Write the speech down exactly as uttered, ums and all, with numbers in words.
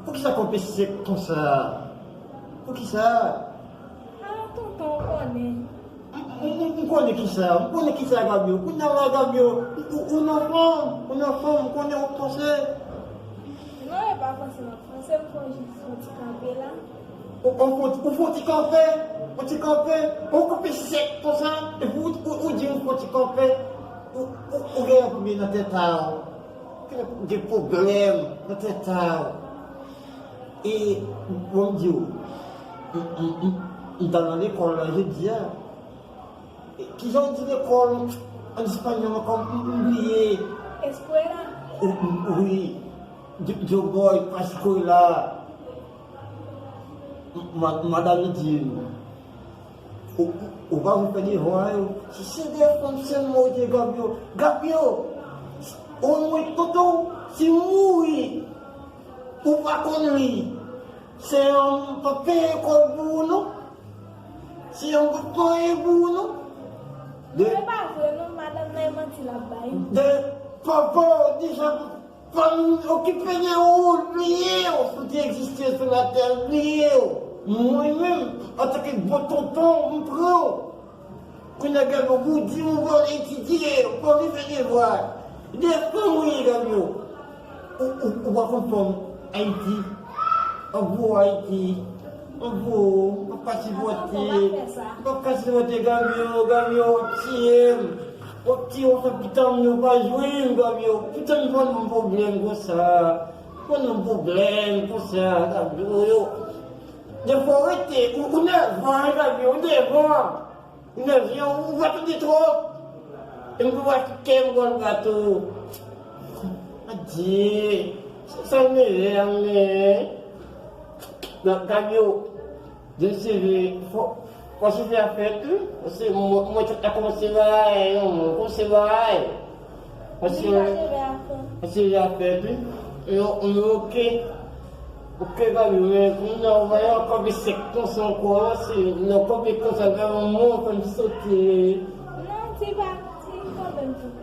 Poukisa kò w sèk konsa? Poukisa? Ah, tonton, ou konnen. M konnen kisa, m konnen kisa, Gabyo. Kounye a la, Gabyo, ou nan fanm, ou nan fanm, m konnen w ap panse. Non, e pa panse m ap panse, m fè jis yon ti kanpe la. Ou fè yon ti kanpe, yon ti kanpe, yon kanpe sèk konsa, epi ou di ou fè yon ti kanpe, ou gen yon pwoblèm nan tèt a w. Ou gen pwoblèm nan tèt a w. E, bon, m di w, m t al nan lekòl la jodi a. Kijan w di lekòl an espanyòl ankò? M bliye. Eskwela? Wi. Yo boy, eskwela. Madanm li di m, ou pa vle fè devwa yo? Si se de fanm sèlman ou te, Gabyo. Gabyo, o mwen tonton, si m mouri, ou pa konn li. Se yon pa peye lekòl pou ou non. Se yon pa peye pou ou non. Non, e pa vre non, madanm nan e manti l ap bay. De papa w deja pa vin okipe de ou, l bliye w, si w te egziste sou latè, l bliye w. Mwen menm, antanke bon tonton, m pran w. Kounye a, Gabyo, ou di ou pa vle etidye, ou pa vle fè devwa. De fanm ou ye, Gabyo. Ou pa konn fanm Ayiti. Anvo Ayiti. Anvo, m p ap ka sipòte. M p ap ka sipòte, Gabyo, Gabyo, w ap tiye m. W ap tiye m, w ap fè pitit mwen yo pa jwi m, Gabyo. Pitit mwen pa nan pwoblèm konsa. Pa nan pwoblèm konsa, Gabyo. Defwa w rete, ou nèvan, Gabyo, ou devan. Ou nèvan, ou pa tande twòp. E m pou pa kè m gòl gato. Adye, sa m rele a men. Gabyo, Desire, fò, fò Sylvia fèt wi. Paske mwen, mwen tout la kòmanse bagay, non, mwen kòmanse bagay. Paske, paske Sylvia fèt wi. Yo, yo, oke. Oke, Gabi, men kounye a, ou pa yon kòbe sèk konsa ankò, non, se, non, kòbe konsa, Gabi, mwen, fè m sote. Non, ti pa, ti kanmenm tou.